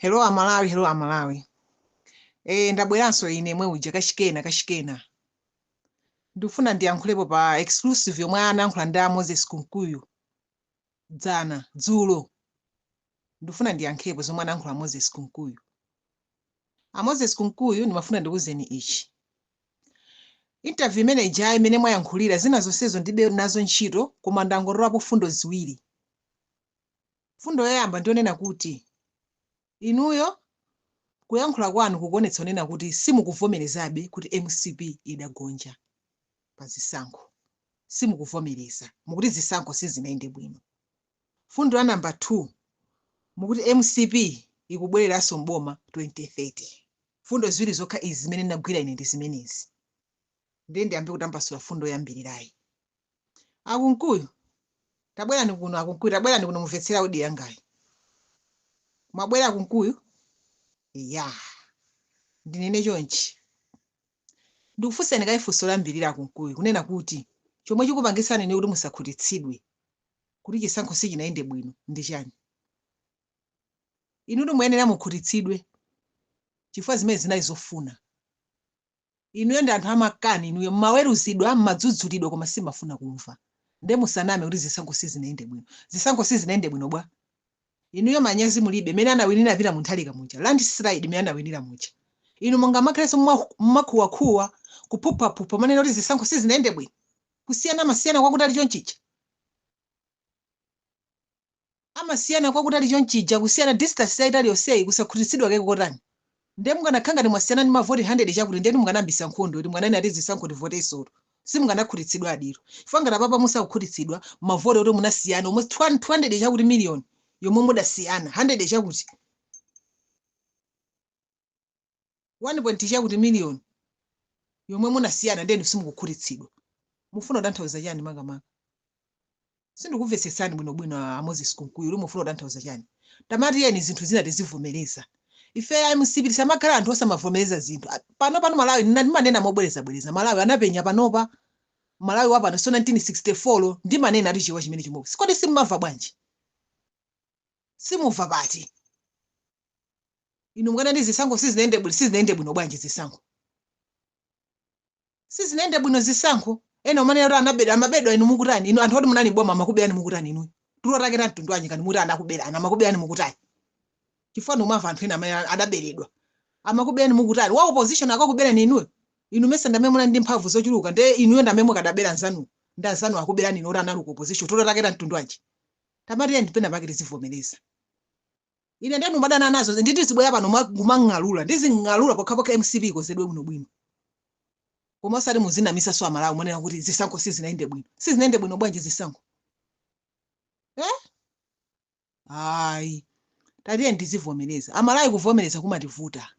Hello Amalawi, hello Amalawi. Ndabweranso ine mwe uja kachikena kachikena. Ndikufuna ndiyankhulepo pa exclusive yomwe anayankhula ndi a Moses Kunkuyu dzana, dzulo. Ndikufuna ndiyankhepo zomwe anayankhula Moses Kunkuyu. A Moses Kunkuyu, ndimafuna ndikuwuzeni ichi. Interview imene ija imene mwayankhulira, zina zonsezo ndibe nazo ntchito, koma ndangotolapo fundo ziwiri. Fundo yoyamba ndionena kuti inuyo kuyankhula kwanu kukuonetsa kunena kuti simukuvomerezabe kuti MCP idagonja pa zisankho. Simukuvomereza, mukuti zisankho sizinayende bwino. Fundo ya namba 2, mukuti MCP ikubwereranso mboma 2030. Fundo ziwiri zokha izi zimene ndinagwira ine ndi zimenezi. Ndiye ndiyambe kutambasula fundo yoyambirirayi. Akunkuyu, tabwerani kuno. Akunkuyu, tabwerani kuno, mumvetsera audio yangayi. Mwabwera, Akunkuyu? Ya, ndinene chonchi, ndikufunsani kayi funso loyambirira, Akunkuyu, kunena kuti chomwe chikupangisani ine kuti musakhutitsidwe kuti chisankho sichinayende bwino ndi chani? Inutu muyenera mukhutitsidwe, chifukwa zimene zinali zofuna inuyo ndi anthu amakani. Inuyo mmaweruzidwa, mmadzudzulidwa, koma simafuna kumva. Nde musaname kuti zisankho sizinayende bwino. Zisankho sizinayende bwino bwa? Inuyo manyazi mulibe? Mene anawinira Peter Mutharika muja, landslide mene anawinira muja, inu mungamakhalenso mmakhuwakhuwa, kuphuphwaphupha, manena kuti zisankho sizinayende bwino? Kusiyana amasiyana kwakutali chonchija, amasiyana kwakutali chonchija, kusiyana distance yayitali yonseyi, kusakhutitsidwa keke kotani? Ndiye mukanakhala ngati mwasiyana ndi mavoti 100 chakuti, ndiyeni mukanayambisa nkhondo kuti mukananena ati zisankho tivotesoto, simukanakhutitsidwa adiro. Chifukwa ngati apapa musakukhutitsidwa, mavoti oti munasiyana almost 200 chakuti million yomwe mudasiyana, 100 chakuti, 1 point chakuti million yomwe munasiyana, ndenu simukukhutitsidwa, mufuna kutanthauza chani makamaka? Sindikumvetsetsani bwinobwino, a Moses Kunkuyu, uli mufuna kutanthauza chani? Tamatiyeni zinthu zina tizivomereza. Ife MCP tisamakhala anthu osamavomereza zinthu. Pano pano Malawi, ndimanena mobwerezabwereza, Malawi anapenya panopa. Malawi wapano so 1964. Ndimanena ati chiwa chimene chomwe kodi simumamva bwanji? Simumva pati inu? Mukanati zisankho sizinayende bwino, sizinayende bwino bwanji? Zisankho sizinayende bwino, zisankho ena umanena kuti anabedwa, amabedwa. Inu mukutani? Inu anthu oti munali boma, amakuberani, mukutani inu? Tulo take ta mtundu wanyi kani muti anakuberani? Amakuberani, mukutani? Chifukwa umamva anthu ena amene adaberedwa, amakuberani, mukutani? Wa opposition akakuberani inuyo, inu mese ndamene munali ndi mphamvu zochuluka, nde inuyo ndamene mukadabera nzanu, ndi anzanu akuberani inu oti anali ku opposition. Tulo take ta mtundu wanji? Tamatiyeni pena pake tizivomereza. Ine ndenu madana nazo, nditi zibwera pano kumang'alula, ndizing'alula pokhapokha MCP ikozedwe bwinobwino, koma osati muzinamisaso Amalawi monena kuti zisankho sizinayende bwino. Sizinayende bwino bwanji zisankho, eh? Ayi, tatiye tizivomereza. Amalawi kuvomereza kumativuta.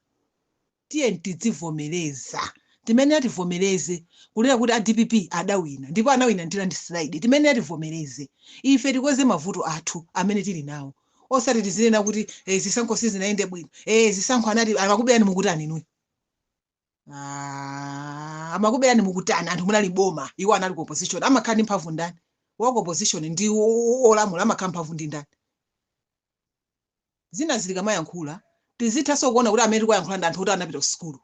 Tiye tidzivomereza. Timene ativomereze kunena kuti a DPP adawina, ndipo anawina ndi landslide. Timene ativomereze ife, tikoze mavuto athu amene tili nawo, osati tizinena kuti zisankho sizinayende bwino. Zisankho anati amakuberani, mukutani inuyo? Ah, amakuberani, mukutani? Anthu munali boma, iwo anali ku opposition. Amakhala ndi mphamvu ndani? Wa ku opposition ndi olamula amakhala mphamvu ndi ndani? Zina zilikamayankhula, tizithanso kuona kuti amene tikuyankhula ndi anthu kuti anapita ku sukulu,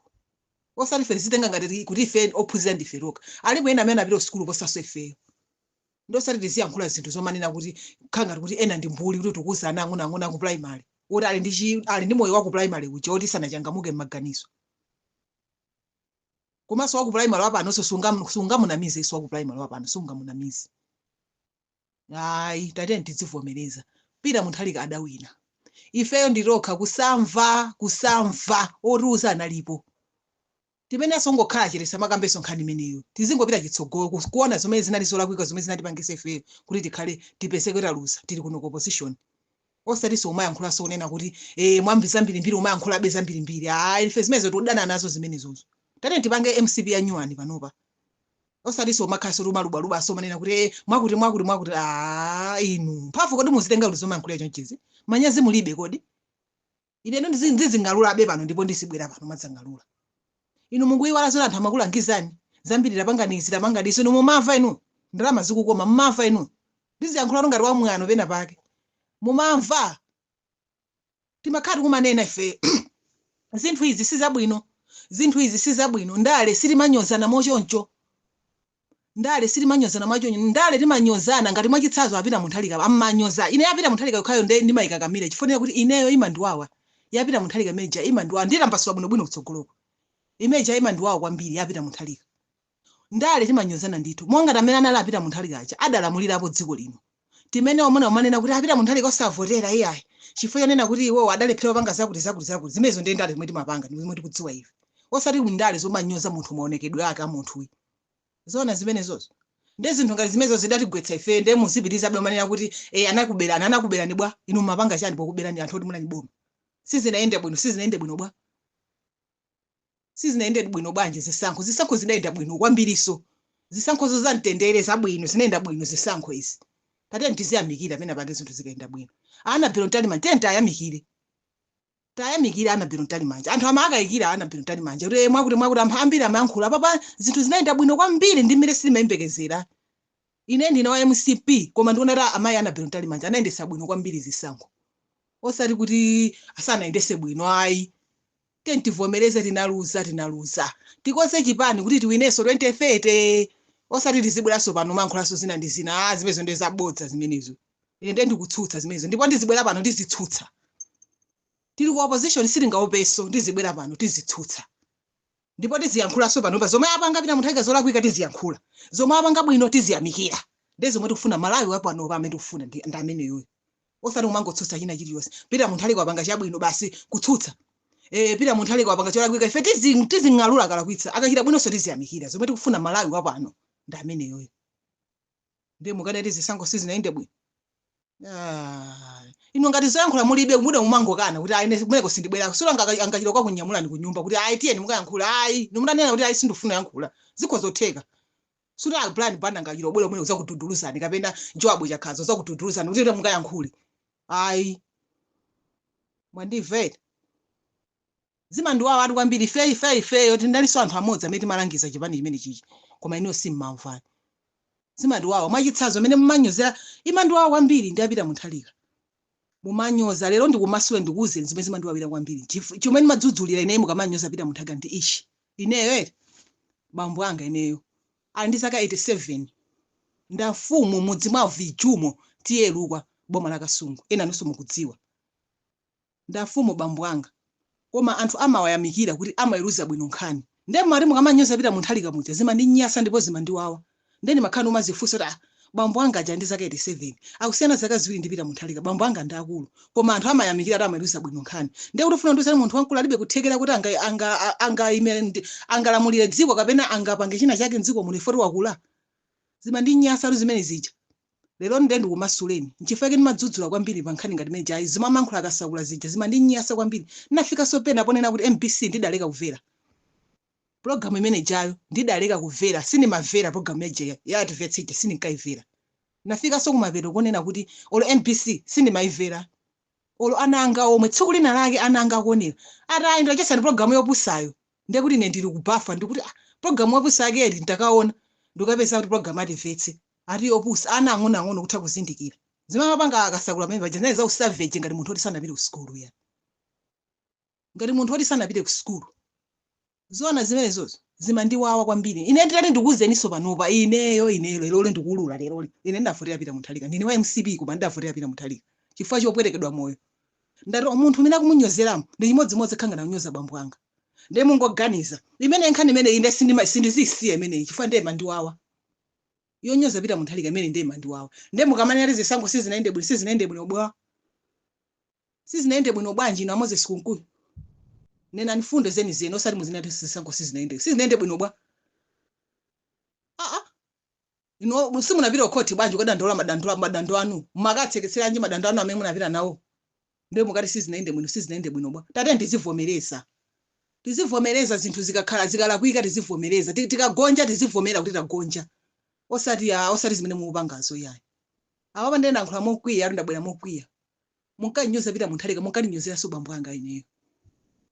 osati ife tizitenga ngati kuti ife ophunzira ndife tokha. Alipo ena amene anapita ku sukulu posanso ifeyo, ndi osati tiziyankhula zinthu zomanena kuti khala ngati kuti ena ndi mbuli, kuti tikuza ana ang'onoang'ono aku primary oti ali ndi moyo wa ku primary kuja, oti sanachangamuke m'maganizo. Komanso waku primary wapanonso sungamunamize iso. Waku primary wapano sungamunamize, ayi. Tatiyeni tidzivomereza, Peter Mutharika adawina. Ifeyo nditokha kusamva, kusamva otiuza analipo. Timenenso ngokhala chete, samakambenso nkhani imeneyo. Tizingopita chitsogolo kuona zomwe zinali zolakwika, zomwe zinatipangisa ifeyo kuti tikhale tipezeke taluza, tili kuno ku opposition. Osatinso umayankhulanso kunena kuti mwambi zambirimbiri, umayankhulabe zambirimbiri. Ayi, ife zimenezo tikudana nazo zimenezozo. Tatiyeni tipange MCP ya nyuwani panopa, osatinso umakhalanso kuti umalubwalubaso, umanena kuti mwakuti mwakuti mwakuti. Ah, inu mphamvu kodi muzitenga kuti zomayankhulira chonchizi? Manyazi mulibe kodi? Ine ndizing'alulabe pano, ndipo ndizibwera pano madzang'alula. Inu mukuyiwala zoti anthu amakulangizani zambiri, tapangani izi, tapangani izi. Inu mumamva? Inu ndalama zikukoma, mumamva? Inu ndiziyankhula ngati wamwano pena pake, mumamva? Timakhala tikumanena ife, zinthu izi sizabwino, zinthu izi sizabwino. Ndale sitimanyozana mochoncho, ndale sitimanyozana mwachoncho. Ndale timanyozana ngati mwachitsanzo apita Munthalika ammanyoza. Ine apita Munthalika yokhayo nde ndimayikakamira, chifukwa kuti ineyo imandiwawa. Yapita Munthalika imeja imandiwawa, nditambasula bwinobwino kutsogoloko. Imeja imandiwawa kwambiri, yapita Munthalika. Ndale timanyozana ndithu, monga tamene anali apita Munthalika aja adalamulirapo dziko lino. Timene omwe umanena kuti apita Munthalika osavotera iyayi, chifukwa chonena kuti iwowo adalephera kupanga zakuti zakuti zakuti. Zimenezo ndiye ndale zomwe timapanga, ndi zomwe tikudziwa ife, osati ndale zomanyoza munthu, maonekedwe ake a munthuyu. Zona zimenezozo nde zinthu ngati zimenezo zidatigwetsa ife. Nde muzipitirizabe umanena kuti anakuberani, anakuberani bwa? Inu mumapanga chani pokuberani anthu oti munali boma? Sizinayende bwino, sizinayende bwino bwa? Sizinayende bwino bwanji zisankho? Zisankho zinayenda bwino kwambiriso, zisankhozo za mtendere, zabwino, zinayenda bwino zisankho izi. Tatiyeni tiziyamikira pena pake zinthu zikayenda bwino. Annabel Mtalimanja, tiyeni tayamikire, tayamikire Annabel Mtalimanja. Anthu amakayikira Annabel Mtalimanja kuti mwakuti mwakuti, anthu ambiri amayankhula. Papa zinthu zinayenda bwino kwambiri ndi mmene sitimayembekezera. Ine ndine wa MCP, koma ndikuona kuti amayi Annabel Mtalimanja anayendesa bwino kwambiri zisankho, osati kuti asanayendese bwino, ayi. Tiyeni tivomereze, tinaluza, tinaluza. Tikonze chipani kuti tiwinenso 2030, osati tizibweranso pano mankhulanso zina ndi zina. Ah, zimenezo ndi zabodza zimenezo. Ine ndiye ndikutsutsa zimenezo, ndipo ndizibwera pano ndizitsutsa. Tili ku opposition, sitingaopenso. Ndizibwera pano tizitsutsa, ndipo tiziyankhulanso panopa zomwe apanga Peter Mutharika zolakwika tiziyankhula, zomwe apanga bwino tiziyamikira. Ndi zomwe tikufuna Malawi wapanopa. Amene tikufuna ndi ameneyoyo, osati kumangotsutsa china chiliyonse. Peter Mutharika wapanga chabwino, basi kutsutsa. Peter Mutharika wapanga cholakwika, ife tizing'alula akalakwitsa. Akachita bwinonso tiziyamikira. Zomwe tikufuna Malawi wapano ndi ameneyoyo. Ndiye mukanati zisankho sizinayende bwino. Ah, inu ngati zoyankhula mulibe, muda mumangokana kuti ayi, ine kumeneko sindibwerako. Sula angachita kwa kunyamulani ku nyumba kuti ayi, tiyeni mukayankhula. Ayi, inu mutanena kuti ayi, sindifuna yankhula, zikhozotheka. Suti a Brian Banda angachita ubwera umene uzakududuluzani, kapena Joab Chakhaza uzakududuluzani kuti mukayankhule. Ayi, mwandimvera? Zimandiwawa ati kwambiri. Ife ife ifeyo tinalinso anthu amodzi amene timalangiza chipani chimene chichi, koma inuyo simmamvani. Zimandiwawa. Mwachitsanzo, amene mumanyozera, imandiwawa kwambiri ndi apita Munthalika, mumanyoza. Lero ndikumasule, ndikuwuzeni zimene zimandiwawira kwambiri. Chomwe ndimadzudzulira ineyo mukamanyoza Peter Mutharika ndi ichi: ineyo ere bambo anga ineyo ali ndi zaka 87, ndafumu mudzi mwa Vijumo, T/A Lukwa, boma la Kasungu. Ena nonso mukudziwa ndafumu bambo anga, koma anthu amawayamikira kuti amaweruza bwino nkhani. Nde mati mukamanyoza Peter Mutharika muja, zimandinyasa ndipo zimandiwawa. Nde ndimakhala umazifunsa kuti, ah, bambo anga aja ndi zaka 87, akusiyana zaka 2 ndi Peter Mutharika, bambo anga ndi akulu, koma anthu amayamikira kuti amaweruza bwino nkhani. Nde kuti ufuna ndiuzani munthu wamkulu alibe kuthekera kuti angalamulire dziko kapena angapange china chake mdziko muno ifoti wakula? Zimandinyasa tu zimene zija. Lero nde ndikumasuleni nchifukwa chake ndimadzudzula kwambiri pa nkhani ngati imene ayi zimamankhula akasakula zija. Zimandinyasa kwambiri. Nafikanso pena ponena kuti MBC ndidaleka kumvera program imene ijayo, ndidaleka kumvera, sindimamvera program imeneja ya Timvetse ija, sindinkaimvera. Nafikanso kumapeto konena kuti olo MBC sindimayimvera, olo ana anga omwe. Tsiku lina lake ana anga akuonera, ati, "Ayi, ndachesani program yopusayo." Ndiye kuti ine ndili kubafa, ndikuti, "Ah, program yopusa yake eti?" Ndakaona, ndikapeza kuti program atimvetse ati yopusa. Ana ang'onoang'ono kutha kuzindikira zimene amapanga akasakula pamene paja zinali za usavage, ngati munthu oti sanapite ku sukulu ya, ngati munthu oti sanapite ku sukulu. Zona zimenezozo zimandiwawa kwambiri. Ine nditati ndikuwuzeninso panopa, ineyo ineyo leroli ndikulula, leroli ine ndinavotera Peter Mutharika. Ndine wa MCP, koma ndinavotera Peter Mutharika chifukwa chopwerekedwa moyo. Ndati munthu umene akumunyozeramo ndi chimodzimodzi khanga nakunyoza bambo anga. Ndiye mungoganiza imene nkhani imene ine sindizisiya imeneyi, chifukwa ndiye mandiwawa yonyoza Peter Mutharika imene ndiye mandiwawa. Ndiye mukamanena kuti zisankho sizinayende bwino, sizinayende bwino bwa? Sizinayende bwino bwanji? Inu a Moses Kunkuyu, nenani fundo zenizeni, osati muzinati zisankho sizinayende. Sizinayende bwino bwa? Aa, ino simunapita kukhoti bwanji kukadandaula madando anu? Mmakatseketseranji madando anu amene munapita nawo? Ndiye mukati sizinayende bwino, sizinayende bwino bwa? Tate, tizivomereza, tizivomereza zinthu zikakhala zikalakwika, tizivomereza. Tikagonja tizivomera kuti tagonja, osati ya, osati zimene mukupangazo yayi. Apapa ndiye ndayankhula mokwiya ati, ndabwera mokwiya. Munkanyoza Peter Mutharika, munkatinyozeranso bambo anga ineyo.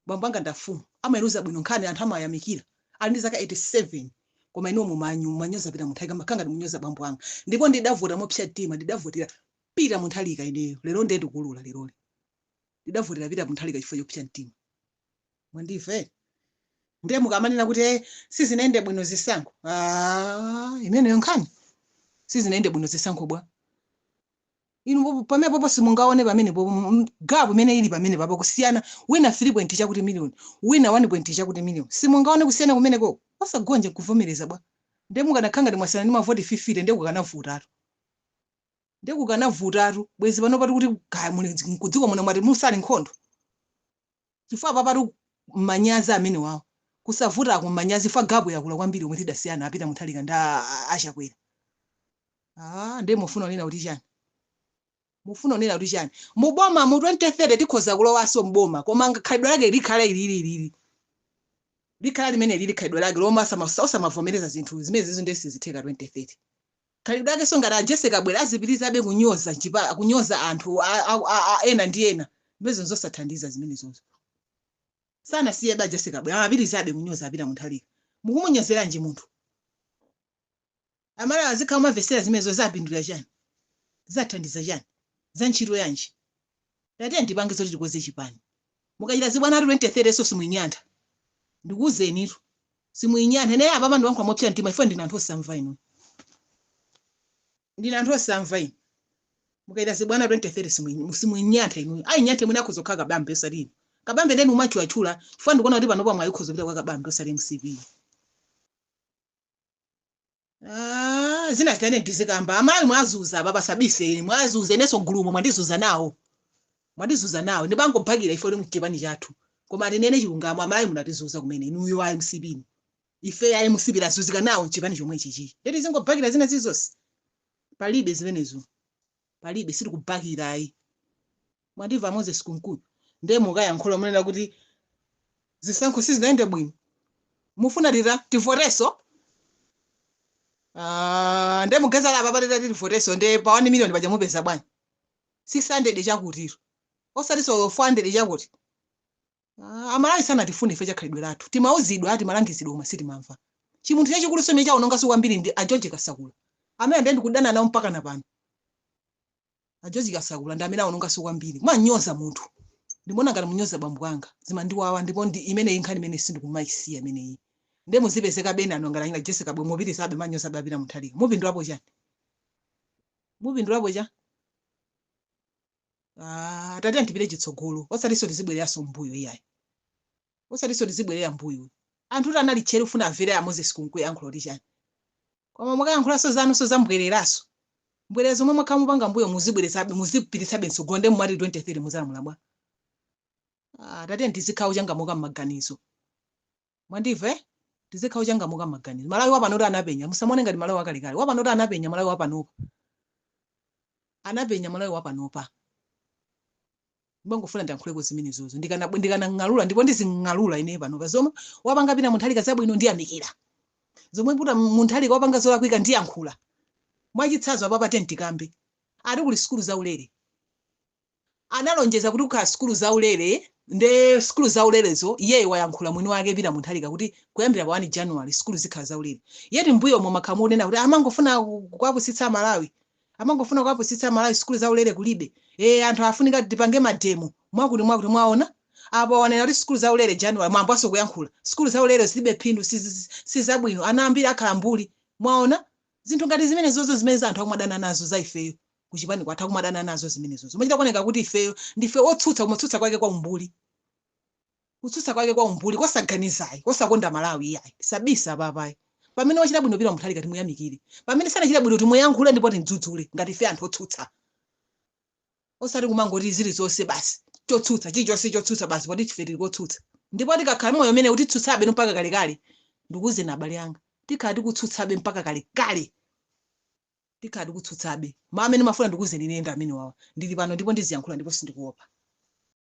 Bambo anga ndafumu, amaweruza bwino nkhani, anthu amayamikira, ali ndi zaka 87, koma inuwo mumanyoza Peter Mutharika, makhanga ndimunyoza bambo anga. Ndipo ndidavota mopsa mtima, ndidavotera Peter Mutharika ineyo. Lero ndiye ndikulula leroli. Tidavotera Peter Mutharika chifukwa chopsa mtima. Mwandimva eti? Ndiye mukamanena kuti sizinayende bwino zisankho, ah, imeneyo nkhani sizinayende bwino zisankho bwa inu pamene popo simungaone pamene popo gap imene ili pamene papo, kusiyana wina 3 point chakuti million, wina 1 point chakuti million, simungaone kusiyana kumeneko? Osagonja kuvomereza bwa? Ndiye mukanakhala ngati mwasiyana ndi mavoti 50, ndiye kukanavutatu, ndiye kukanavutatu. Bwezi pano pati kuti kaya muli kudziko muno mwati musali nkhondo, chifukwa papatu manyazi amene wawo kusavutako manyazi, chifukwa gap yakula kwambiri omwe tidasiyana apita Mutharika ndi aChakwera. Ah, ndiye mufuna kunena kuti chani? Mufuna kunena kuti chani? Muboma mu 2030 tikhoza kulowanso mboma, koma khalidwe lake likhala ilili ilili, likhala limene lili khalidwe lake lomwe osamavomereza zinthu zimene zizo, ndiye sizitheka 2030. Khalidwe lake so ngati a Jessie Kabwera azipitirizabe kunyoza nchipa, kunyoza anthu ena ndi ena, zimenezo zosathandiza zimenezozo. Sanasiyebe a Jessie Kabwera, amapitirizabe kunyoza apita Mutharika. Mukumunyozeranji munthu? Amalawi azikhala umamvesera zimenezo, zapindula chani? Zathandiza chani? Za ntchito yanji? Tatiye ndipange zoti tikoze chipani. Mukachita zibwana 2030 so simuinyantha, ndikuwuzenitu, simuinyantha. Ine apa pandiwankhula mopsa mtima ifo, ndine anthu osamva inu, ndine anthu osamva inu. Mukachita zibwana 2030 simuinyantha inuyo. Ayinyanthe mwina akhoza kukhala Kabambe, osati inu. Kabambe ndeni umachulachula chifukwa ndikuona kuti panopa mwayi ukhoza kupita kwa Kabambe, osati MCP. Ah, zina zitane ndizikamba. Amayi, mwazuza baba sabise, mwazuza inenso gulumo mwandizuza nawo, mwandizuza nawo. Ndibangobhakira ife uli mchipani chathu, koma tinene chilungamo, amayi, munatizuza kumene inuyo a MCP inu. Ife a MCP tazuzika nawo mchipani chomwe chichi. Ndeti zingobhakira zina zizonse palibe zimenezo, palibe, sitikubhakira ayi. Mwandimva, Moses Kunkuyu? Ndiye mukayankhula munena kuti zisankho sizinayende bwino, mufuna tita tivoteso? Ah, ndiye mugezala apa patita tivoteso, ndiye pa 1 million paja mupeza bwanji 600 chakutiro, osati so 400 chakuti? Ah, Amalawi sanatifune ife chakhalidwe lathu. Timauzidwa, timalangizidwa, koma sitimamva. Chimunthu chachikulu somwe chaonongaso kwambiri ndi a George Kasakula amene ndiye ndikudana nawo mpaka na pano. A George Kasakula ndi amene aonongaso kwambiri. Kumanyoza munthu, ndimaona ngati munyoza bambo anga, zimandiwawa. Ndipo ndi imeneyi nkhani imene sindikumayisiya imeneyi. Ndiye muzipezeka bene anu ngati anyina Jessica bwe mupitizabe manyoza apita Mutharika, mupindulapo chani? Mupindulapo cha? Ah, tate ndipite chitsogolo, osatinso tizibwereranso mbuyo iyayi, osatinso tizibwerera mbuyo. Anthu kuti anali tcheru kufuna amvere a Moses Kunkuyu yankhula kuti chani, koma mukayankhulanso zanunso zambwereraso, mbwerera zomwe mwakhala mupanga mbuyo, muzibwerezabe, muzipititsabe mtsogolo. Ndiye mumati 2030 muzalamula bwa? Ah, tate ndizikhala uchangamuka m'maganizo. Mwandimva, eh? Tizikhala uchangamuka m'maganizo. Malawi wapano kuti anapenya, musamone ngati Malawi wakalekale. Wapano kuti anapenya, Malawi wapanopa anapenya, Malawi wapanopa. Ndimangofuna ndiyankhuleko zimenezozo. Ndikanang'alula ndipo ndizing'alula ine panopa. Zomwe wapanga Peter Mutharika zabwino ndiyamikira, zomwe Peter Mutharika wapanga zolakwika ndiyankhula. Mwachitsanzo, apapa tikambe ati kuli sukulu zaulere. Analonjeza kuti kukhala sukulu zaulere. Nde sukulu zaulerezo iyeyo wayankhula mwini wake Peter Mutharika kuti kuyambira pa 1 January sukulu zikhala zaulere. Yeti mbuyo omwe makhala munena kuti amangofuna kuwapusitsa Malawi, amangofuna kuwapusitsa Malawi, sukulu zaulere kulibe, anthu afunika tipange mademo, mwakuti mwakuti. Mwaona apo wanena kuti sukulu zaulere January, mwambaso kuyankhula sukulu zaulere zilibe phindu, sizabwino, ana ambiri akhala mbuli. Mwaona zinthu ngati zimene zozo zimene anthu akumadana nazo za ifeyo kuchipani kwathu, akumadana nazo zimenezozo. Machita kuoneka kuti ifeyo ndife otsutsa, koma kutsutsa kwake kwa umbuli, kutsutsa kwake kwa umbuli, kosaganizayi, kosakonda Malawi iyayi. Sabisa papayi, pamene wachita bwino Peter Mutharika timuyamikire, pamene sanachita bwino timuyankhule ndipo timdzudzule ngati ife anthu otsutsa, osati kumangoti zilizonse basi chotsutsa, chilichonse chotsutsa basi, poti ife tili kotsutsa. Ndipo tikakhala moyo umene utitsutsabe mpaka kalekale. Ndikuwuzeni abale anga, tikhala tikutsutsabe mpaka kalekale, tikhala tikutsutsabe. Ma amene mafuna ndikuwuzeni ine ndi amene wawa. Ndili pano ndipo ndiziyankhula ndipo sindikuopa.